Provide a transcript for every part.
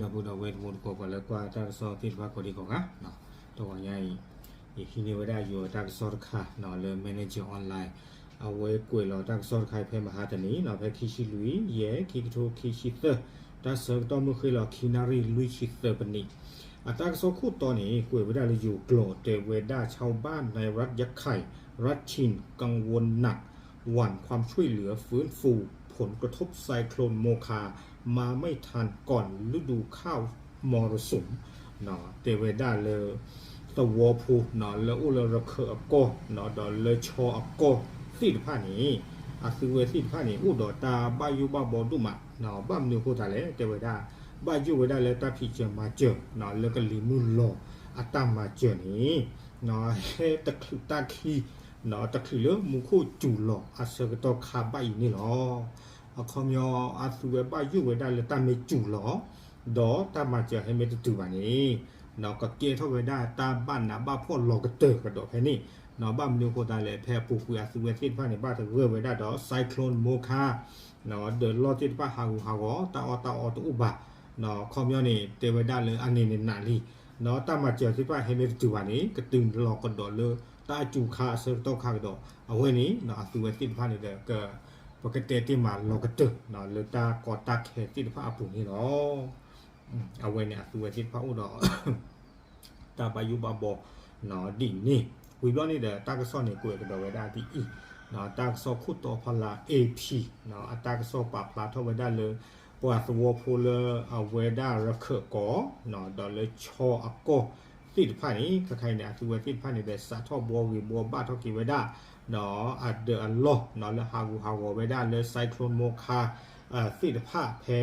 ဒီပုၢ်ဒီဝဲၢ်တံၤသကိး ပှၤလၢကွၢ်တၢ်ကစီၣ်သ့ၣ်တဖၣ်ကိးဒံကိးဂၤ, တဂီၤညါအံၤ ယဟံးန့ၢ်ဝဲဒၣ်ယိၤတၢ်ကစီၣ်တခါလၢ Manager Online, အဝဲကွဲးလီၤတၢ်ကစီၣ်တခါအံၤဖဲမဟါတနံၤ ဖဲခံဆံလွံၢ် ယဲၢ် ခံကထိခံဆံသၢ, တၢ်ဆၢကတီၢ်မုၢ်ဃ့ၢ်လီၤခံနၣ်ရံၣ်လွံၢ်ဆံသၢပနံး, အတၢ်ကစီၣ်ခိၣ်တီန့ၣ် ကွဲးဝဲဒၣ်လၢယိၤကျိာ် တဲဝဲဒၣ် ชาวบ้านในรัฐยะไข่ รัฐชิน กังวลหนัก หวั่นความช่วยเหลือฟื้นฟูผลกระทบไซโคลนโมคา มาไม่ทันก่อนฤดูข้าวมรสุม တဲဝဲဒၣ်လၢ သဝီဖိ လၢအိၣ်လၢရခၢၣ်အကီၢ် ဒီးလၢဆီအကီၢ်သ့ၣ်တဖၣ်န့ၣ် အသုဝဲသ့ၣ်တဖၣ်န့ၣ် အိၣ်ဒီးတၢ်ဘၣ်ယိၣ်ဘၣ်ဘီဒိၣ်မး, ဘၣ်မနုၤအဃိသတးလဲၣ် တဲဝဲဒၣ် ဘၣ်ယိၣ်ဝဲဒၣ်လၢတၢ်ဖံးစၢၤမၤစၢၤ လၢကလံၤမုၢ်လီၤအတၢ်မၤစၢၤန့ၣ် ဟဲတချုးတၢ်ခံ တချုးလၢမူခိၣ်စူၤလီၤအဆၢကတီၢ်ခါဘၣ်အံၤန့ၣ်လီၤ. အခီပညီ အသုဝဲဘၣ်ယိၣ်ဝဲဒၣ်လၢတၢ်မ့ၢ်စူၤလီၤ ဒီးတၢ်မၤစၢၤဟဲမ့ၢ်တတုၤဘၣ်န့ၣ် ကကဲထီၣ်ဝဲဒၣ်တၢ်ဘၣ်နးဘၣ်ဖှီၣ်လီၤကတၢၢ်ကဒီးဖဲန့ၣ်, ဘၣ်မနုၤအဃိသတးလဲၣ် ဖဲအပူၤကွံာ်အသုဝဲသ့ၣ်တဖၣ်န့ၣ် ဘၣ်သဂၢၢ်ဝဲဒၣ်ဒီး cyclone မိခါ ဒီးလီၢ်သ့ၣ်တဖၣ်ဟးဂူာ်ဟးဂီၤ တၢ်အီၣ်တၢ်အီတအိၣ်ဘၣ်, အခီပညီန့ၣ် တဲဝဲဒၣ်လၢအန့ၣ်န့ၣ်နးလံ, တၢ်မၤစၢၤသ့ၣ်တဖၣ်ဟဲမ့ၢ်တတုၤဘၣ်န့ၣ် ကတုၤလီၤကဒီးလၢတၢ်အစူၤခါအဆၢကတီၢ်ခါကဒီး, အဝဲန့ၣ် အသုဝဲသ့ၣ်တဖၣ်န့ၣ်ဒီး ပကတဲတ့ၢ်မးလီၤကတၢၢ် လၢတၢ်ကီတၢ်ခဲသ့ၣ်တဖၣ်အပူၤန့ၣ်လီၤ. အဝဲန့ၣ်အသုဝဲသ့ၣ်တဖၣ်အိၣ်ဒီး တၢ်ဘၣ်ယိၣ်ဘၣ်ဘီ ဒ်န့ၣ်, ဝံၤဘျီန့ၣ်ဒီး တၢ်ကစီၣ်န့ၣ်ကွဲးကဒီးဝဲဒၣ်ဒ်အံၤ, တၢ်ကစီၣ်ခိၣ်တီဖီလာ် AP အတၢ်ကစီၣ်ပာ်ဖျါထီၣ်ဝဲဒၣ်လၢ ပှၤသဝီဖိလၢအဝဲဒၣ်ရခၢၣ်ကီၢ် ဒီးလၢဆီအကီၢ်သ့ၣ်တဖၣ်န့ၣ် ခဲခါအံၤန့ၣ် အသုဝဲသ့ၣ်တဖၣ်န့ၣ်ဒီး စးထီၣ်ဘှီဂ့ၤဘှီဘၣ်ထီၣ်က့ၤဝဲဒၣ် ဒီးအဒၢးအလီၢ် လၢဟးဂူာ်ဟးဂီၤဝဲဒၣ်လၢ cyclone မိခါ သ့ၣ်တဖၣ် ဖဲ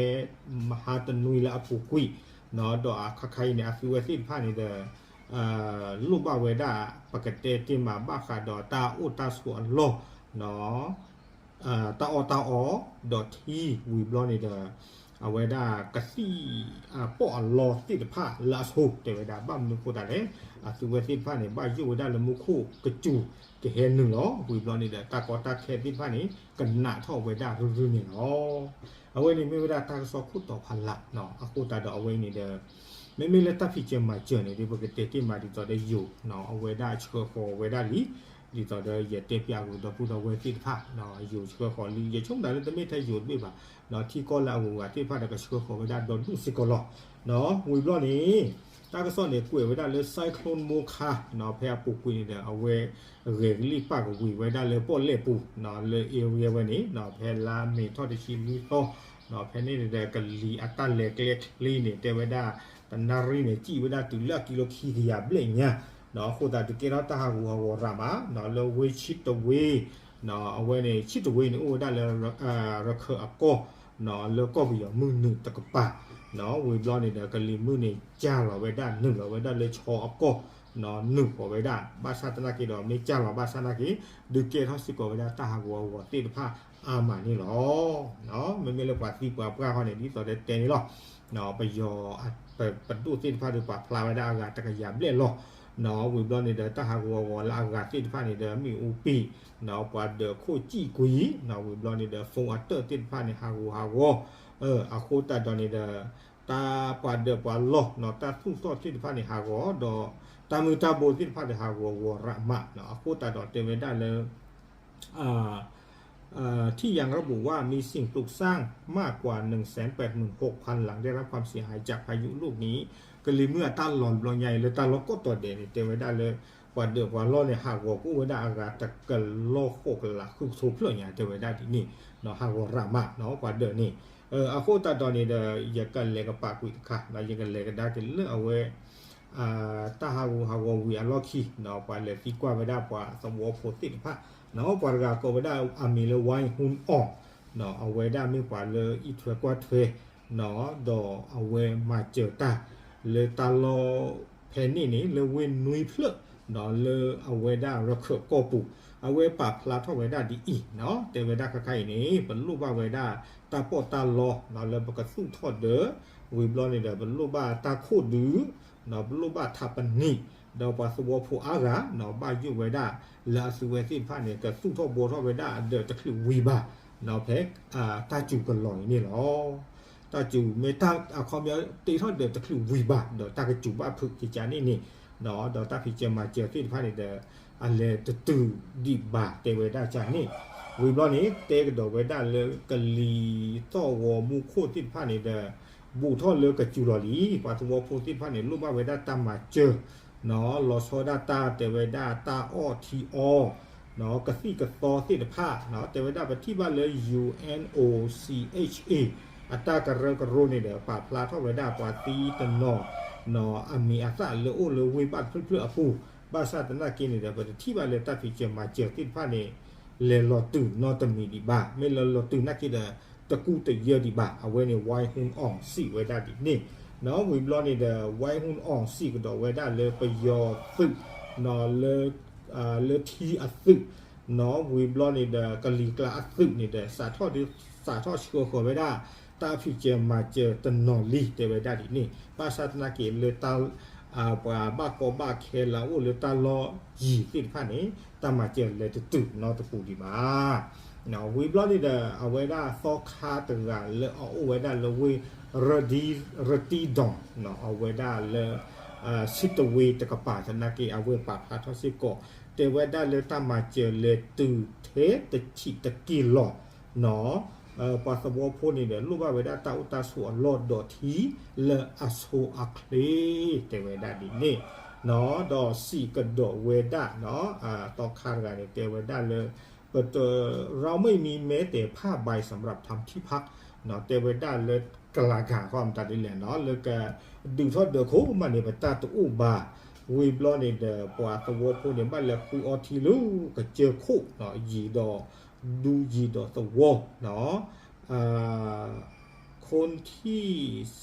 မဟါတနွံလၢအပူၤကွံာ်, ဒီးအခါခါအံၤန့ၣ် အသုဝဲသ့ၣ်တဖၣ်န့ၣ်ဒီး လိၣ်ဘၣ်ဝဲဒၣ် ပကတဲတ့ၢ်မးဘၣ်ဃးဒီးတၢ်အိၣ်တၢ်ဆိးအလီၢ် တၢ်အီၣ်တၢ်အီ ဒီးထံဝံၤဘျီန့ၣ်ဒီး အဝဲဒၣ်ကသံၣ်ပီၣ်အလီၢ်သ့ၣ်တဖၣ်လၢအဆိ တဲဝဲဒၣ် ဘၣ်မနုၤအဃိသတးလဲၣ် အသုဝဲသ့ၣ်တဖၣ်န့ၣ် ဘၣ်ယိၣ်ဝဲဒၣ်လၢမူခိၣ်ကစူၤကဟဲနုာ်လီၤ ဝံၤဘျီန့ၣ်ဒီး တၢ်ကီတၢ်ခဲသ့ၣ်တဖၣ်န့ၣ် ကနးထီၣ်ဝဲဒၣ်ရုၢ်ရုၢ်န့ၣ်လီၤ. အဝဲန့ၣ်မ့ၢ်ဝဲဒၣ်တၢ်ကစီၣ်ခိၣ်တီဖီလာ် အဃိသတးဒီးအဝဲအံၤန့ၣ်ဒီး မ့မ့ၢ်လၢတၢ်ဖံးစၢၤမၤစၢၤန့ၣ် ဒ်ပကတဲတ့ၢ်မးဒ်သိးဒီးယိၤ အဝဲဒၣ်ဆှၢဃီၤဝဲဒၣ်လံ ဒ်သိးဒီးယတဲပၠးကွံာ်ဒီပုၢ်ဒီဝဲၢ်သ့ၣ်တဖၣ် ယိၤဆှၢဃီၤလံ ယဆိကမိၣ်တၢ်လၢတမ့ၢ်ထဲယိၤတဘ့ၣ်ဘၣ် ထံကီၢ်လၢအဂုၤအဂၤသ့ၣ်တဖၣ်ဒီးကဆှၢဃီၤဝဲဒၣ်ဒီဒူၣ်စ့ၢ်ကီးလီၤ. ဝံၤဘျီန့ၣ် တၢ်ကစီၣ်န့ၣ်ကွဲးဝဲဒၣ်လၢ cyclone မိခါ ဖဲအပူၤကွံာ်န့ၣ်ဒီး အဝဲဂဲၤကလံၣ်ပာ်ကဝံၤဝဲဒၣ်လၢပီၣ်လဲၣ်ပူၤ လၢ area ဝဲန့ၣ် ဖဲလါမ့ၤထီၣ်တဆံလွံၢ်သီ ဖဲန့ၣ်န့ၣ်ဒီး ကလံၤအတၢ်လဲၤကျဲချ့န့ၣ် တဲဝဲဒၣ် တနၣ်ရံၣ်န့ၣ် စံၣ်ဝဲဒၣ်တုၤလၢအကံလိခံကယၤဘျဲၣ်ညါ အဃိသတးဒုးကဲထီၣ်တၢ်ဟးဂူာ်ဟးဂီၤရးမး လၢဝ့ၢ်ဆံးတဝ့ အဝဲန့ၣ် ဆံးတဝ့န့ၣ် အိၣ်ဝဲဒၣ်လၢ ရခၢၣ်အကီၢ် လၢကီၢ်ပယီၤမုၢ်နုာ်တကပၤ ဝံၤဘျီန့ၣ်ဒီး ကလံၤမုၢ်န့ၣ် ကၢ်လီၤဝဲဒၣ် နုာ်လီၤဝဲဒၣ်လၢဆီအကီၢ် နုာ်ဃီၤဝဲဒၣ် ဘၣ်ဆၣ်သနာ်က့ဒီး မ့ၢ်ကၢ်လီၤဘၣ်ဆၣ်သနာ်က့ ဒုးကဲထီၣ်စ့ၢ်ကီးဝဲဒၣ်တၢ်ဟးဂူာ်ဟးဂီၤသ့ၣ်တဖၣ်အါမးန့ၣ်လီၤ. မ့မ့ၢ်လၢပှၤသံပှၤပှၢ်ဃီန့ၣ် ဒ်သိးဒီးတဲန့ၣ်လီၤ. ပယီၤ ပဒိၣ်သ့ၣ်တဖၣ်ဒီးပာ်ဖျါဝဲဒၣ်အဂၤတကယၤဘျဲၣ်လီၤ. ဝံၤဘျီန့ၣ်ဒီး တၢ်ဟးဂူာ်ဟးဂီၤလၢအဂၤသ့ၣ်တဖၣ်န့ၣ်ဒီး မ့ၣ်အူပံာ် ပှၤဒၢးခိၣ်စံၣ်ကွံာ် ဝံၤဘျီန့ၣ်ဒီး phone အတၢၣ်သ့ၣ်တဖၣ်န့ၣ် ဟးဂူာ်ဟးဂီၤ အဃိသတးဒီးန့ၣ်ဒီး တၢ်ပှၤဒၢးပှၤလီၢ် တၢ်သူၣ်ထီၣ်သ့ၣ်တဖၣ်န့ၣ်ဟးဂီၤဒီး တၢ်မုၢ်တၢ်ဘိသ့ၣ်တဖၣ်ဒီးဟးဂီၤဂီၤရးမး အဃိသတးဒီးတဲဝဲဒၣ်လၢ ထံၣ်ယၣ်ရၢၣ်ဘူးဝၣ် မံစံၣ်ပျုးစၢ် မးကွၢ် နုၢ်စဲၣ်ပၢၣ်မုၢ်ဟူးခွၣ်လၢ် ဒဲရၣ်ခွၣ်စံၣ်ဟါကၠၣ်ဖးယိၣ်လိၣ်န့ၣ် ကလံၤမုၢ်အတၢ်လီၤဘျီညါအံၤလၢတၢ်လီၢ်ကိးတီၤဒဲးန့ၣ် တဲဝဲဒၣ်လၢ ပှၤဒၢးပှၤလီၢ်န့ၣ် ဟးဂီၤကအိၣ်ဝဲဒၣ်အဂၤတကလီၢ်ဃိးကလးဃုကထိဖျၢၣ်ညါ တဲဝဲဒၣ်ဒ်န့ၣ် ဟးဂီၤရးမး ပှၤဒၢးန့ၣ် အဃိသတးဒီးန့ၣ်ဒီး ယကလဲၤကပာ်ကွံာ်တခါ ယကလဲၤကဒါက့ၤလၢအဝဲ တၢ်ဟးဂူာ်ဟးဂီၤဝံၤအလီၢ်ခံ ပှၤလဲၤသံကွၢ်ဝဲဒၣ်ပှၤသဝီဖိသ့ၣ်တဖၣ် ပှၤတဂၤကိးဝဲဒၣ်အမံၤလၢ ဝါအူအီၣ် အဝဲဒၣ်မ့ၢ်ပှၤလၢအံးထွဲကွၢ်ထွဲ ဒီးအဝဲမၤစၢၤတၢ်လၢတၢ်လီၢ်ဖဲန့ၣ်န့ၣ် လၢဝ့ၢ်နွံဖျၢၣ် လၢအဝဲဒၣ်ရခၢၣ်ကီၢ်ပူၤ အဝဲပာ်ဖျါထီၣ်ဝဲဒၣ်ဒ်အံၤ တဲဝဲဒၣ်ခဲခါအံၤန့ၣ် ပလိၣ်ဘၣ်ဝဲဒၣ်တၢ်ပီးတၢ်လီ လၢပကသူၣ်ထီၣ်ဒၢး ဝံၤဘျီန့ၣ်ဒီး ပလိၣ်ဘၣ်တၢ်ခိၣ်ဒုး ပလိၣ်ဘၣ်ထးပနံၣ် ဒီးပှၤသဝီဖိအါဂၤ ဘၣ်ယိၣ်ဝဲဒၣ် လၢအသုဝဲသ့ၣ်တဖၣ်န့ၣ် ကသူၣ်ထီၣ်ဘှီထီၣ်ဝဲဒၣ်အဒၢးတချုးဝံၤဘၣ် ဖဲတၢ်စူၤကလီၤအံၤန့ၣ်လီၤ. တၢ်စူၤမ့ၢ်တၢ်အခီပညီတ့ထီၣ်ဒီးတချုးဝံၤဘၣ် ဒီးတၢ်ကစူၤဘၣ်ဖုးကကန့ၣ်န့ၣ်, ဒီးတၢ်ဖံးစၢၤမၤစၢၤသ့ၣ်တဖၣ်န့ၣ်ဒီး အလဲၤတတုၤဒံးဘၣ်တဲဝဲဒၣ်ကန့ၣ်, ဝံၤဘျီန့ၣ် တဲကဒီးဝဲဒၣ်လၢကလံၤသီၣ်ဂီၤမူခိၣ်သ့ၣ်တဖၣ်န့ၣ်ဒီး ဘူးထီၣ်လၢကစူၤလီၤလံ, ပှၤသဝီဖိသ့ၣ်တဖၣ်န့ၣ် လိၣ်ဘၣ်ဝဲဒၣ်တၢ်မၤစၢၤ လီၤဆီဒၣ်တၢ်တဲဝဲဒၣ်တၢ်အီၣ်ထံအီ ကသံၣ်ကသီသ့ၣ်တဖၣ် တဲဝဲဒၣ်ပထံၣ်ဘၣ်လၢ ယူၣ်အဲၣ်အိၣ် အတၢ်ကရၢကရိန့ၣ်ဒီး ပာ်ဖျါထီၣ်ဝဲဒၣ်ပှၤသံတနီၤ အမံၤအသၣ်လၢအိၣ်လၢဝ့ၢ်ဘၣ်တဖျၢၣ်ဖျၢၣ်အပူၤ, ဘၣ်ဆၣ်သနာ်က့န့ၣ်ဒီး ပတထံၣ်ဘၣ်လၢတၢ်ဖံးစၢၤမၤစၢၤသ့ၣ်တဖၣ်န့ၣ် လဲၤလီၤတုၤနီတမံၤဒံးဘၣ်, မ့ၢ်လၢလီၤတုၤနာ်က့ဒီး တကူတယၢဒံးဘၣ်, အဝဲန့ၣ် ဝဲဟူအီၣ်စံးဝဲဒၣ်ဒ်န့ၣ်, ဝံၤဘျီန့ၣ်ဒီး ဝဲဟူအီၣ်စံးကဒီးဝဲဒၣ်လၢပယီၤသုး လၢ လၢထံအသုး ဝံၤဘျီန့ၣ်ဒီး ကလံၤကျါအသုးန့ၣ်ဒီး စးထီၣ်ဒုး စးထီၣ်ဆှၢဃီၤဝဲဒၣ် တၢ်ဖံးစၢၤမၤစၢၤတနီၤလံ တဲဝဲဒၣ်ဒ်န့ၣ်, ဘၣ်ဆၣ်သနာ်က့လၢတၢ် ပှၤဘၣ်ကီဘၣ်ခဲလၢအအိၣ်လၢတၢ်လီၢ်ယံၤသ့ၣ်တဖၣ်န့ၣ် တၢ်မၤစၢၤလဲၤတတုၤနီတပူၤဒံးဘၣ်. ဝံၤဘျီန့ၣ်ဒီး အဝဲဒၣ်သီခါတဂၤလၢအအိၣ်ဝဲဒၣ်လၢဝ့ၢ် ရတံဒီၣ် အဝဲဒၣ်လၢ ဆံးတဝ့တကပၤသနာ်က့ အဝဲပာ်ဖျါထီၣ်စ့ၢ်ကီး တဲဝဲဒၣ်လၢတၢ်မၤစၢၤလဲၤတုၤထဲတဆံးတက့ၢ်လီၤ နီၤ ပှၤသဝီဖိန့ၣ်ဒီး လိၣ်ဘၣ်ဝဲဒၣ်တၢ်အိၣ်တၢ်ဆိးအလီၢ်ဒီးထံလၢအဆိအချ့ တဲဝဲဒၣ်ဒ်န့ၣ်, ဒီးစံးကဒီးဝဲဒၣ် သီခါတဂၤန့ၣ် တဲဝဲဒၣ်လၢ ပတ เราไม่มีแม้แต่ผ้าใบสำหรับทำที่พัก တဲဝဲဒၣ်လၢကလၤကၤဃီမတၤဒ်လဲၣ်နီၤ လၢက ဒုးထီၣ်ဒၢးခိၣ်မးန့ၣ် ပတၢ်တအိၣ်ဘၣ်, ဝံၤဘျီန့ၣ်ဒီး ပှၤသဝီဖိန့ၣ် ဘၣ်လဲၤဃုအီထံလၢကစၢၢ်ခိၣ် ယံၤဒီး ဒူယံၤဒီးသဝီ คนที่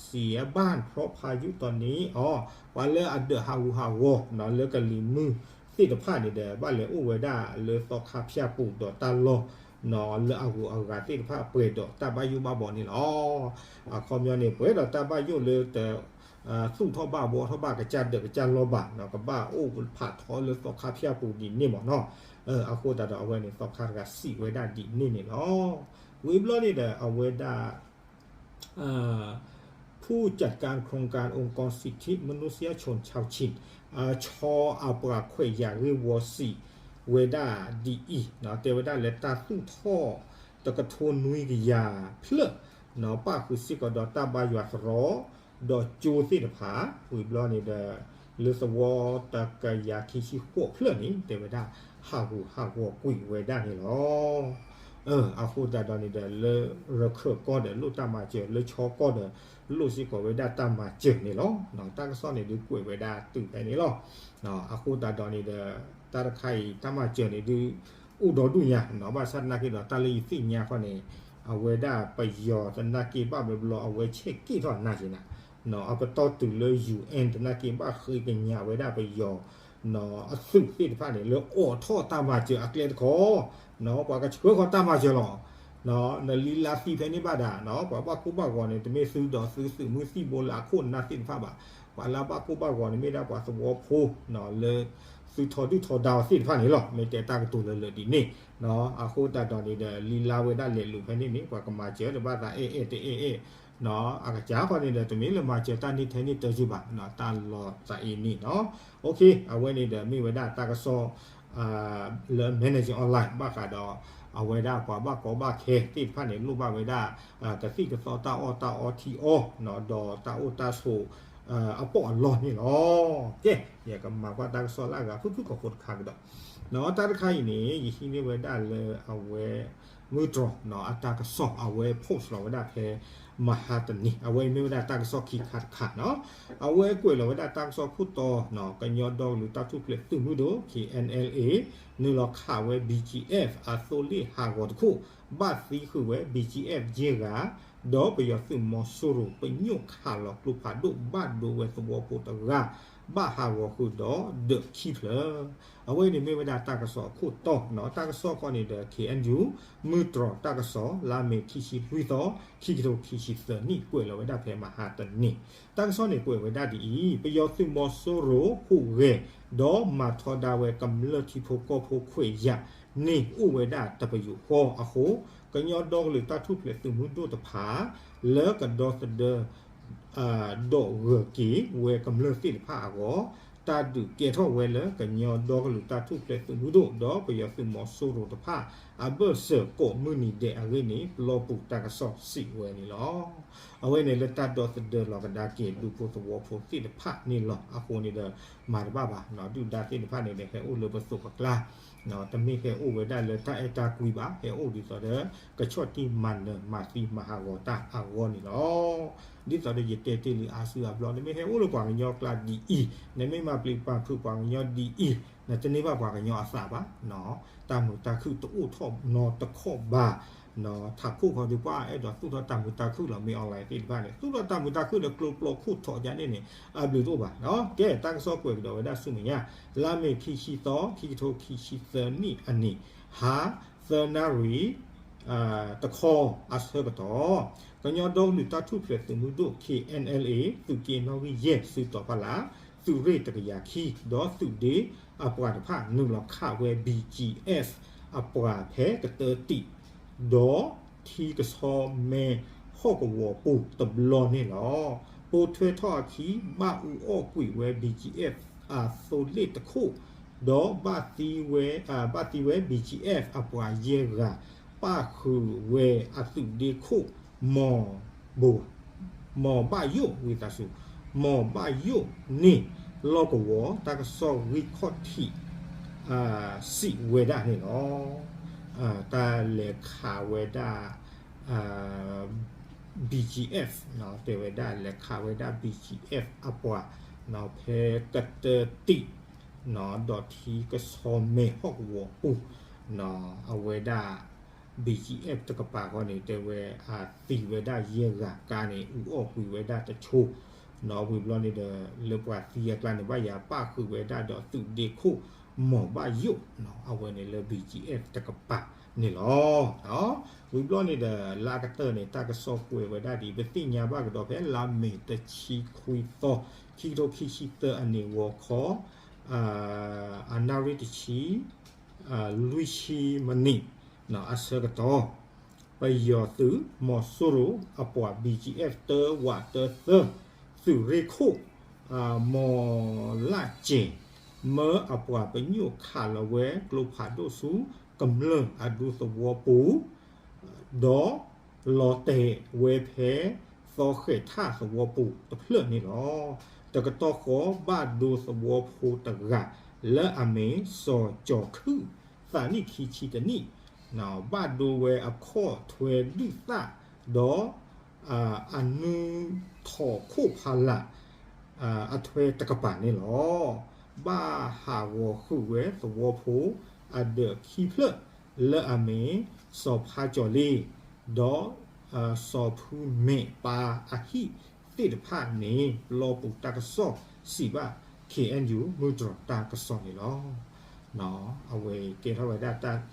เสียบ้านเพราะพายุตอนนี้ အီၤ ပှၤလၢအဒၢးဟးဂူာ်ဟးဂီၤ လၢကလံၤမုၢ်သ့ၣ်တဖၣ်န့ၣ်ဒီး ဘၣ်လဲၤအိၣ်ဝဲဒၣ်လၢသီခါဖၠၣ်ပူၤဒီးတၢ်လီၢ် လၢအဂုၤအဂၤသ့ၣ်တဖၣ် ပှဲၤဒီးတၢ်ဘၣ်ယိၣ်ဘၣ်ဘှီန့ၣ်လီၤ. အခီပညီန့ၣ် ပှဲၤဒီးတၢ်ဘၣ်ယိၣ်လၢတ သူၣ်ထီၣ်ဘၣ်ဘှီထီၣ်ဘၣ်ကစၢ်ဒၢးကစၢ်လီၢ်ဘၣ် ကဘၣ်အိၣ်ဖးထီလၢသီခါဖၠၣ်ပူၤဒ်န့ၣ်မ့ၢ်နီၤ. အဃိသတးဒီးအဝဲန့ၣ် သီခါတဂၤစံးဝဲဒၣ်ဒ်န့ၣ်န့ၣ်လီၤ. ဝံၤဘျီန့ၣ်ဒီးအဝဲဒၣ် ผู้จัดการโครงการองค์กรสิทธิมนุษยชนชาวจีน ဆီအပှၤခွဲးယာ်ဂ့ၢ်ဝီစံးဝဲဒၣ်ဒ်အံၤ, တဲဝဲဒၣ်လၢတၢ်သူၣ်ထီၣ်တကထိနွံကယၤဖျၢၣ် ပၣ်ဃုာ်စ့ၢ်ကီးဒီးတၢ်ဘါယွၤသရီ ဒီးကၠိသ့ၣ်တဖၣ် ဝံၤဘျီန့ၣ်ဒီး လၢသဝီတကယၤခံဆံဃိးဖျၢၣ်န့ၣ် တဲဝဲဒၣ် ဟးဂူာ်ဟးဂီၤကွံာ်ဝဲဒၣ်န့ၣ်လီၤ. အဃိသတးဒီးန့ၣ်ဒီး လၢရခၢၣ်ကီၢ်ဒီးလိၣ်တၢ်မၤစၢၤ လၢခၠီကီၢ်ဒီး လိၣ်စ့ၢ်ကီးဝဲဒၣ်တၢ်မၤစၢၤန့ၣ်လီၤ. တၢ်ကစီၣ်န့ၣ်ဒုးကွဲးဝဲဒၣ်တုၤဖဲန့ၣ်လီၤ. အဃိသတးဒီးန့ၣ်ဒီး တၢ်တခါအံၤ တၢ်မၤစၢၤန့ၣ်ဒုး အိၣ်ဒီဒူၣ်ညါ ဘၣ်ဆၣ်သနာ်က့ဒီး တၢ်လၢယသ့ၣ်ညါခီန့ၣ် အဝဲဒၣ်ပယီၤသနာ်က့ဘၣ်ဘျီဘျီ အဝဲဆဲးက့ၣ်ထီၣ်နၤက့ၤနၤ အပတီၢ်တုၤလၢ ယူၣ်အဲၣ် သနာ်က့ဘၣ်ဃ့ကညးဝဲဒၣ်ပယီၤ အသုးသ့ၣ်တဖၣ်န့ၣ် လၢအိးထီၣ်တၢ်မၤစၢၤအကျဲတခီ ပှၤကဆှၢဃီၤတၢ်မၤစၢၤလီၤ. နလံလါသံဖဲန့ၣ်ဘၣ်ဒၣ် ပှၤဘၣ်ကိၢ်ဘၣ်ဂီၤန့ၣ် တမ့ၢ်သုဒီးသုသုးမုၢ်သံၣ်ဘိလၢအခိၣ်နၢ်သ့ၣ်တဖၣ်ဘၣ်. ပှၤလၢအဘၣ်ကိၢ်ဘၣ်ဂီၤန့ၣ်မ့ၢ်ဒၣ်ပှၤသဝီဖိ လၢသုထီဒုၣ်ထီဒါအီၤသ့ၣ်တဖၣ်န့ၣ်လီၤ. မ့ၢ်တဲတၢ်ကတိၤလၢလၢာ်ဒ်န့ၣ် အဃိသတးဒီးန့ၣ်ဒီး လံလါဝဲဒၣ်လဲၤလူၤဖဲန့ၣ်န့ၣ် ပှၤကမၤစၢၤတဘၣ်သးအဲၣ်အဲၣ်တအဲၣ်အဲၣ် အကစၢ်ဃီန့ၣ်ဒီး တမ့ၢ်လၢမၤစၢၤတၢ်န့ၢ်ထဲန့ၢ်တၢ်ယုၢ်ဘၣ် တၢ်လီၤသးအံၤန့ၣ်နီၤ. အဝဲန့ၣ်ဒီးမ့ၢ်ဝဲဒၣ်တၢ်ကစီၣ် လၢ Manager Online ဘၣ်ဃးဒီး အဝဲဒၣ်ပှၤဘၣ်ကီဘၣ်ခဲသ့ၣ်တဖၣ်န့ၣ် လိၣ်ဘၣ်ဝဲဒၣ် ကသံၣ်ကသီတၢ်အီၣ်တၢ်အီထံအီ ဒီးတၢ်အိၣ်တၢ်ဆိး အပီၢ်အလီၢ်န့ၣ်လီၤ. ကဲ ယကမၤကွၢ်တၢ်ကစီၣ်လၢအဂၤဖုၣ်ဖုၣ်ကိာ်ကိာ်တခါကဒီး တၢ်တခါအံၤန့ၣ် ယဟံးန့ၢ်ဝဲဒၣ်လၢအဝဲ မုၢ်တြီၤ အတၢ်ကစီၣ် အဝဲ post လီၤဝဲဒၣ်ဖဲ မဟါတနံၤ အဝဲမ့ၢ်ဝဲဒၣ်တၢ်ကစီၣ်ခံခါတခါနီၤ. အဝဲကွဲးလီၤဝဲဒၣ်တၢ်ကစီၣ်ခိၣ်တီ ကညီဒီကလုာ်တၢ်ထူၣ်ဖျဲးသုးမုၢ်ဒိၣ် K N L A နုာ်လီၤခးဝဲ B G F အသိလ့ၣ်ဟးဂီၤတခိၣ် ဘၣ်သံဃုာ်ဝဲ B G F ယဲၢ်ဂၤ ဒီးပယီၤသုးမီၤစိရိၤ ပညိၣ်ခးလီၤကျိဖးဒိၣ် ဘၣ်ဒိဝဲသဝီဖိတဂၤ ဘၣ်ဟးဂီၤဃုာ်ဒီးဒၢးခံဖျၢၣ်. အဝဲန့ၣ်မ့ၢ်ဝဲဒၣ်တၢ်ကစီၣ်အခိၣ်တီနီၤ. တၢ်ကစီၣ်ဃီန့ၣ်ဒီး ခ့ၣ်အဲၣ်ယူၣ် မုၢ်တြီၤတၢ်ကစီၣ် လါမ့ၤခံဆံလွံၢ်သီ ခံကထိခံဆံသၢနံၣ် ကွဲးလီၤဝဲဒၣ်ဖဲမဟါတနံၤ. တၢ်ကစီၣ်န့ၣ်ကွဲးဝဲဒၣ်ဒ်အံၤ, ပယီၤသုးမီၤစိရိၤဟူးဂဲၤ ဒီးမၤထီဒါဝဲကမျၢၢ်ထံဖိကီၢ်ဖိခွဲးယာ်န့ၣ်အိၣ်ဝဲဒၣ်တပယူာ်ဃီအဃိ, ကညီဒီကလုာ်တၢ်ထူၣ်ဖျဲးသုးမုၢ်ဒိၣ်တဖၣ် လၢကဒီသဒၢ ဒိးဂၢၢ်က့ၤဝဲကမျၢၢ်သ့ၣ်တဖၣ်အဂီၢ်, တၢ်ဒုးကဲထီၣ်ဝဲလၢကညီဒီကလုာ်တၢ်ထူၣ်ဖျဲးသုးမုၢ်ဒိၣ် ဒီးပယီၤသုးမီၤစိရိၤတဖၣ် အဘၢၣ်စၢၤကိးမုၢ်နံၤဒဲးအဂ့ၢ်န့ၣ် ပျီပူၤတၢ်ကစီၣ်စံးဝဲန့ၣ်လီၤ. အဝဲန့ၣ်လၢတၢ်ဒီသဒၢလီၤကဒါက့ၤဒူဖိသဝီဖိသ့ၣ်တဖၣ်န့ၣ်လီၤ. အဃိန့ၣ်ဒီး မၤတဘၣ်ဘၣ်, ဒုၣ်ဒါသ့ၣ်တဖၣ်န့ၣ်ဒီး ဟဲအိၣ်လၢပသိးပကျါ တမ့ၢ်ဟဲအိၣ်ဝဲဒၣ်လၢတၢ်အဲၣ်တၢ်ကွံဘၣ်, ဟဲအိၣ်ဒ်သိးဒီး ကဆီၣ်တံၢ်မၤနၢၤမၤသံမၤဟးဂီၤတၢ်အဂီၢ်န့ၣ်လီၤ. ဒ်သိးဒီးယတဲတ့ၢ်လံအါစုအါဘျီ နမ့ၢ်ဟဲအိၣ်လၢပှၤကညီကျါဒ်အံၤ, နမ့ၢ်မၤပျံၤပာ်ဖုးပှၤကညီဒ်အံၤ, နတန့ၢ်ဘၣ်ပှၤကညီအသးဘၣ်. တၢ်မုာ်တၢ်ခုၣ်တအိၣ်ထီၣ်နီတခီၣ်ဘၣ်. ထးခိၣ်ဃီဒုးပှၤအဲၣ်ဒိးသူၣ်ထီၣ်တၢ်မုာ်တၢ်ခုၣ်လီၤ. မ့ၢ် online သ့ၣ်တဖၣ်န့ၣ် သူၣ်ထီၣ်တၢ်မုာ်တၢ်ခုၣ်လၢကျိပျီခိၣ်ထီးယါန့ၣ်န့ၣ် အဘျုးတအိၣ်ဘၣ်. ကဲ တၢ်ကစီၣ်ကွဲးကဒီးဝဲဒၣ်ဆူမဲာ်ညါ, လါမ့ၤခံဆံသီ ခံကထိခံဆံသၢနံၣ်အနံၤ, ဟါ သၢနၣ်ရံၣ် တခီအဆၢကတီၢ်, ကညီဒီကလုာ်တၢ်ထူၣ်ဖျဲးသုးမုၢ်ဒိၣ် K N L A သုးက့နီၣ်ဂံၢ်ယဲၢ် စုတီၤဖီလာ် သုးရ့ၣ်တကယၤခံ ဒီးသုးဒ့အပှၤတဖၣ် နုာ်လီၤခးဝဲ B G F အပှၤဖဲကတၢၢ်တံာ် ဒီးထံကဆီမဲဟီၣ်ကဝီၤပူၤတဘျီန့ၣ်လီၤ. ပိာ်ထွဲထီၣ်အခံ ဘၣ်အူအီၣ်ကွံာ်ဝဲ B G F အသိလ့ၣ်တခိၣ်, ဒီးဘၣ်သံဝဲ ဘၣ်သံဝဲ B G F အပှၤယဲၢ်ဂၤ, ပၣ်ဃုာ်ဝဲအသုးဒ့ခိၣ် မီၢ်ဘိၣ် မီၢ်ဘၣ်ယိၣ် ဝံသးစူၤ မီၢ်ဘၣ်ယိၣ်န့ၣ် လီၢ်ကဝီၤ တၢ်ကစီၣ်ဂံၢ်ခီၣ်ထံး စံးဝဲဒၣ်န့ၣ်လီၤ. တၢ်လဲၤခးဝဲဒၣ် B G F တဲဝဲဒၣ်လဲၤခးဝဲဒၣ် B G F အပှၤ ဖဲကတၢၢ်တံာ် ဒီးထံကဆီမဲဟီၣ်ကဝီၤပူၤ အဝဲဒၣ် B G F တကပၤဃီန့ၣ် တဲဝဲအသံဝဲဒၣ်ယဲၢ်ဂၤ ကါန့ၣ် အူအီၣ်ကွံာ်ဝဲဒၣ်တဆိ, ဝံၤဘျီန့ၣ်ဒီး လၢပှၤသံအကျါန့ၣ် ဘၣ်ယၤပၣ်ဃုာ်ဝဲဒၣ်ဒီးသုးဒ့ခိၣ် မီၢ်ဘၣ်ယိၣ် အဝဲန့ၣ်လၢ B G F တကပၤန့ၣ်လီၤ. ဝံၤဘျီန့ၣ်ဒီး လၢအကတၢၢ်န့ၣ် တၢ်ကစီၣ်ကွဲးဝဲဒၣ်ဒ်အံၤ, ပသ့ၣ်ညါဘၣ်ကဒီးဖဲလါမ့ၤတဆံခွံသီ ခံကထိခံဆံသၢအနံၤ ဂီၤခီ အနၣ်ရံၣ်တဆံ လွံၢ်ဆံမံးနံး အဆၢကတီၢ်, ပယီၤသုးမီၤစိရိၤအပှၤ B G F တၢဝးတၢသၢ သုးရ့ၣ်ခိၣ် မီၤလၣ်စဲၤ မၢအပှၤပညိၣ်ခးလီၤဝဲကျိဖးဒိၣ်ဆူ ကမျၢၢ်အဒူသဝီပူၤ ဒီးလီၤတဲာ်ဝဲဖဲသီဃဲၤထၣ်သဝီပူၤတဖျၢၣ်န့ၣ်လီၤ. တကတီၢ်ဃီဘၣ်ဒိသဝီဖိတဂၤ လၢအမ့ၢ်စီၤကၠီၤခုၣ် သးနံၣ်ခံဆံတနံၣ် ဘၣ်ဒိဝဲအခီၣ်ထွဲဒုၣ်သၣ် ဒီး အနုထီၣ်ခိၣ်ဖးလာ် အထွဲတကပၤန့ၣ်လီၤ. ဘၣ်ဟးဂီၤဃုာ်ဝဲသဝီဖိအဒၢးခံဖျၢၣ် လၢအမ့ၢ် စီၤဖါကၠီၤလ့ ဒီး စီၤဖူမဲာ်ပၢ်အဟံၣ်သ့ၣ်တဖၣ်န့ၣ် ပျီပူၤတၢ်ကစီၣ်စံးဘၣ် K N U မုၢ်တြီၤတၢ်ကစီၣ်န့ၣ်လီၤ. အဝဲကဲထီၣ်ဝဲဒၣ် တၢ်ဂ့ၢ်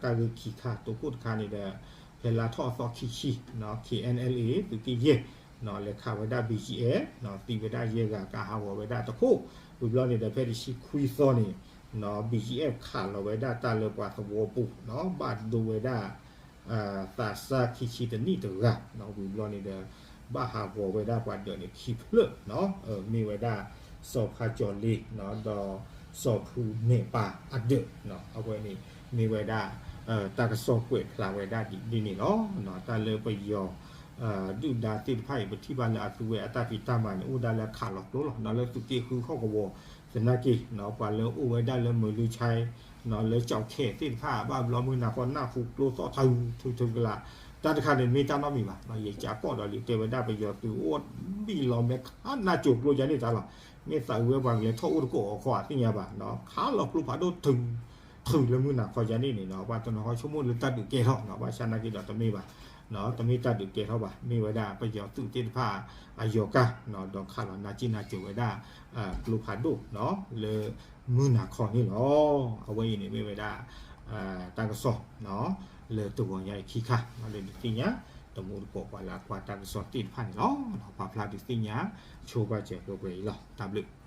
ခံခါ တိခိၣ်တခါန့ၣ်ဒီး ဖဲလါထီၣ်အသီခံဆံ K N L A သုးက့ယဲၢ် လဲၤခးဝဲဒၣ် B G F သံဝဲဒၣ်ယဲၢ်ဂၤ ကါဟးဂီၤဝဲဒၣ်တခိၣ်, ဝံၤဘျီန့ၣ်ဒီး ဖဲတဆံခွံသီန့ၣ် B G F ခးလီၤဝဲဒၣ်တၢ်လၢပှၤသဝီပူၤ ဘၣ်ဒိဝဲဒၣ် သးစၢ်ခံဆံတနံၣ်တဂၤ, ဝံၤဘျီန့ၣ်ဒီး ဘၣ်ဟးဂီၤဝဲဒၣ်ပှၤဒၢးန့ၣ်ခံဖျၢၣ်, မ့ၢ်ဝဲဒၣ် စီၤဖါကၠီၤလ့ ဒီး စီၤဖူမဲာ်ပၢ်အဒၢး, အဝဲန့ၣ် မ့ၢ်ဝဲဒၣ် တၢ်ကစီၣ်ကွဲးဖျါဝဲဒၣ်ဒ်န့ၣ်လီၤ. တၢ်လၢပယီၤ ဒုၣ်ဒါသ့ၣ်တဖၣ်အံၤ ပထံၣ်ဘၣ်လၢအသူဝဲအတၢ်ဖံးတၢ်မၤန့ၣ် အိၣ်ဒၣ်လၢခးလီၤကျိလီၤ, လၢသုးက့ဃုဟီၣ်ကဝီၤ သနာ်က့ ပှၤလၢအိၣ်ဝဲဒၣ်လၢမုၢ်လူဆဲ လၢကၠီၣ်ခဲသ့ၣ်တဖၣ် ဘၣ်ဘျီမုၢ်နၤဃီနၢ်ဟူကျိသီၣ်ထုထုကလး, တၢ်တခါန့ၣ်မ့ၢ်တၢ်နီတမံၤဘၣ်, ယကးကီၣ်ဒီးလံ တဲဝဲဒၣ်ပယီၤသုးအိၣ်ဘံၣ်လီၤမဲာ်ခါနၢ်ကၠိၤကျိယါန့ၣ်တၢ်လီၤ, မ့ၢ်သးအုးဝဲပှၤကလဲၤထီၣ်အိၣ်တကိးအီၤခီအသ့ၣ်ညါဘၣ်, ခးလီၤကျိဖးဒိၣ်ထုထုလၢမုၢ်နၤဃီယါန့ၣ်န့ၣ် ပှၤတနီၤဟီဆိကမိၣ်လၢတၢ်ဒုးကဲထီၣ် ဘၣ်ဆၣ်နာ်က့ဒီးတမ့ၢ်ဘၣ် တမ့ၢ်တၢ်ဒုးကဲထီၣ်ဘၣ်, မ့ၢ်ဝဲဒၣ်ပယီၤသုးသ့ၣ်တဖၣ်အယီၤကၢ် ဒီးခးလီၤနၢ်ကံၣ်နၢ်ကၠိၤဝဲဒၣ် ကျိဖးဒိၣ် လၢမုၢ်နၤခီန့ၣ်လီၤ. အဝဲအံၤန့ၣ်မ့ၢ်ဝဲဒၣ် တၢ်ကစီၣ် လၢတဂီၤညါအံၤခံခါ လၢဒုးသ့ၣ်ညါ တမူတကိးပှၤလၢအကွၢ်တၢ်ကစီၣ်သ့ၣ်တဖၣ်န့ၣ်လီၤ. ပာ်ဖျါဒုးသ့ၣ်ညါ ဆိပာ်စၢၤပှဲၤပှဲၤအံၤလီၤ. တၢ်ဘျုး